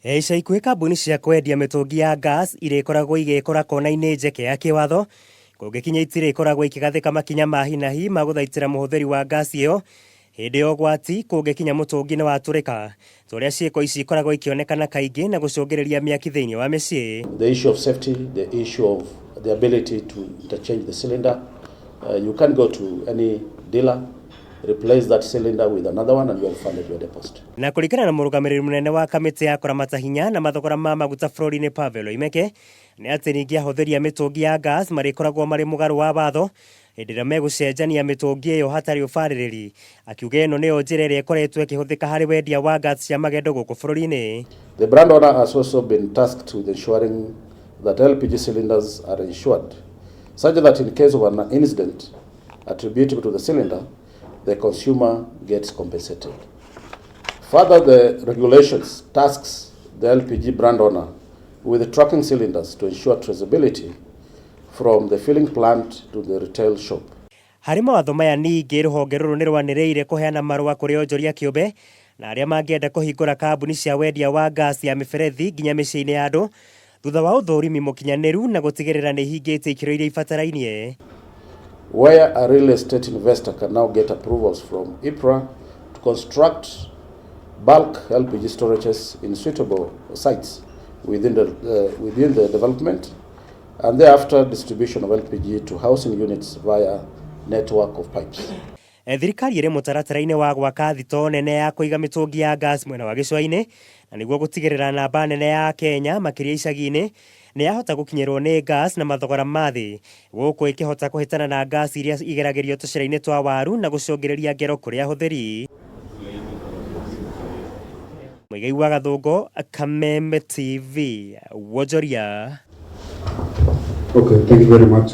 Ica ikuhĩ kambuni cia kwendia mĩtũngi ya gas irĩkoragwo igĩkora kona-inĩ njeke ya kĩwatho kũngĩkinya itirĩkoragwo ikĩgathĩka makinya ma hi na hi ma gũthaitĩra mũhũthĩri wa gas ĩyo hĩndĩ ya ũgwati kũngĩkinya mũtũngi nĩ watũrĩka ta ũrĩa ciĩko ici ikoragwo ikĩonekana kaingĩ na gũcũngĩrĩria mĩaki thĩinĩ wa mĩciĩ. The issue of safety, the issue of the ability to interchange the cylinder. You can go to any dealer, replace that cylinder with another one, and you are refunded your deposit. Na kũringana na mũrũgamĩrĩri mũnene wa kamĩtĩ ya kũramata hinya na mathogora ma maguta bũrũri-inĩ Pavel Oimeke nĩ atĩ ningĩ ahũthĩri a mĩtũngi ya gas marĩkoragwo marĩ mũgarũ wa watho hĩndĩ ĩrĩa megũcenjania mĩtũngi ĩyo hatarĩ ũbarĩrĩri, akiuga ĩno nĩyo njĩra ĩrĩa ĩkoretwo ĩkĩhũthĩka harĩ wendia wa gas cia magendo gũkũ bũrũri-inĩ. The brand owner has also been tasked with ensuring that LPG cylinders are insured, such that in case of an incident attributable to the cylinder, the consumer gets compensated. Further, the regulations tasks the LPG brand owner with tracking cylinders to ensure traceability from the filling plant to the retail shop. Harĩ mawatho maya ningĩ rũhonge rũrũ nĩ rwanĩrĩire kũheana marũa kũrĩ onjoria kĩũmbe na arĩa mangĩenda kũhingũra kambuni cia wendia wa gas ya mĩberethi nginya mĩciĩ-inĩ ya andũ thutha wa ũthũrimi mũkinyanĩru na gũtigĩrĩra nĩ ihingĩtie ikĩro iria ibatarainie. Where a real estate investor can now get approvals from EPRA to construct bulk LPG storages in suitable sites within the development and thereafter distribution of LPG to housing units via network of pipes. Thirikari ĩrĩ mũtaratara-inĩ wa gwaka thitoo nene ya kũiga mĩtũngi ya gas mwena wa gĩcũa-inĩ na nĩguo gũtigĩrĩra namba nene ya Kenya makĩria icagi-inĩ nĩ yahota gũkinyĩrwo nĩ gas na mathogora ma thĩ gũkũ ĩkĩhota kũhĩtana na gas iria igeragĩrio tũcĩra-inĩ twa waru na gũcũngĩrĩria ngero kũrĩ ahũthĩri. Muigai wa Gathũngũ, Kameme TV, Wonjoria. Okay, thank you very much.